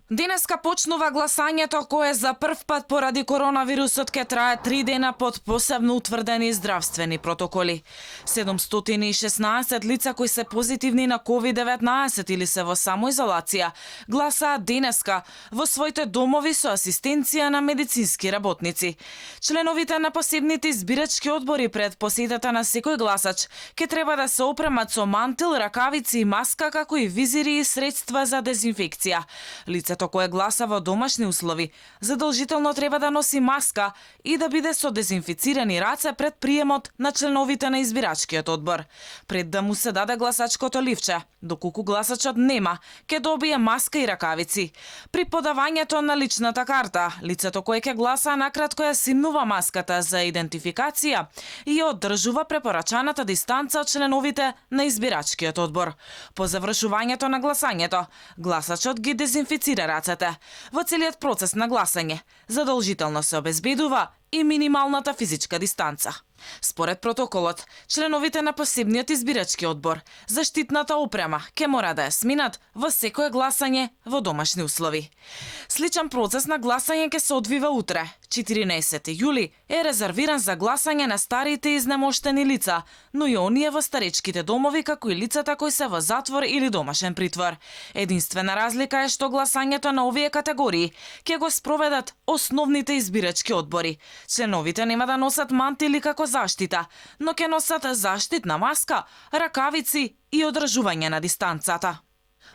Денеска почнува гласањето кое за прв пат поради коронавирусот ке трае 3 дена под посебно утврдени здравствени протоколи. 716 лица кои се позитивни на COVID-19 или се во самоизолација гласаат денеска во своите домови со асистенција на медицински работници. Членовите на посебните избирачки одбори пред посетата на секој гласач ке треба да се опремат со мантил, ракавици и маска, како и визири и средства за дезинфекција. Лицето кое гласа во домашни услови задолжително треба да носи маска и да биде со дезинфицирани раце пред приемот на членовите на избирачкиот одбор. Пред да му се даде гласачкото ливче, доколку гласачот нема, ке добие маска и ракавици. При подавањето на личната карта, лицето кое ќе гласа накратко ја симнува маската за идентификација и ја одржува препорачаната дистанца од членовите на избирачкиот одбор. По завршувањето на гласањето, гласачот ги дезинфицира рацете. Во целиот процес на гласање, задолжително се обезбедува и минималната физичка дистанца. Според протоколот, членовите на посебниот избирачки одбор, заштитната опрема ке мора да ја сминат во секое гласање во домашни услови. Сличен процес на гласање ке се одвива утре, 14 јули, е резервиран за гласање на старите и изнемоштени лица, но и оние во старечките домови, како и лицата кои се во затвор или домашен притвор. Единствена разлика е што гласањето на овие категории ќе го спроведат основните избирачки одбори. Членовите нема да носат мантили како заштита, но ќе носат заштитна маска, ракавици и одржување на дистанцата.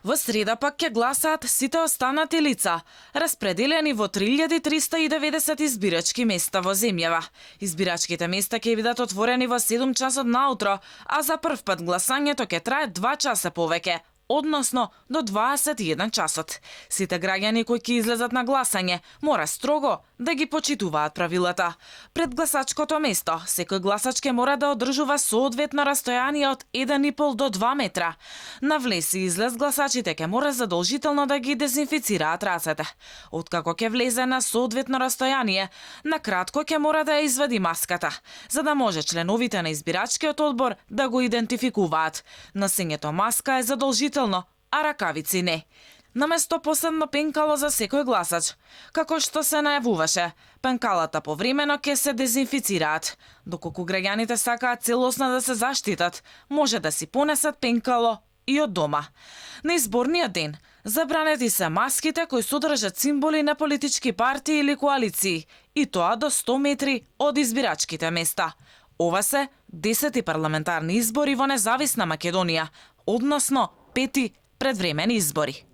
Во среда пак ќе гласаат сите останати лица, распределени во 3390 избирачки места во земјава. Избирачките места ќе бидат отворени во 7 часот наутро, а за прв пат гласањето ќе трае 2 часа повеќе, односно до 21 часот. Сите граѓани кои ќе излезат на гласање мора строго да ги почитуваат правилата. Пред гласачкото место, секој гласач ќе мора да одржува соодветно растојание од 1,5 до 2 метра. На влез и излез гласачите ќе мора задолжително да ги дезинфицираат рацете. Откако ќе влезе на соодветно растојание, на кратко ќе мора да ја извади маската, за да може членовите на избирачкиот одбор да го идентификуваат. Носењето маска е задолжително, а ракавици не. Наместо посебно пенкало за секој гласач, како што се најавуваше, пенкалата повремено ќе се дезинфицираат. Доколку граѓаните сакаат целосно да се заштитат, може да си понесат пенкало и од дома. На изборниот ден забранети се маските кои содржат символи на политички партии или коалиции, и тоа до 100 метри од избирачките места. Ова се 10 парламентарни избори во независна Македонија, односно 5 предвремени избори.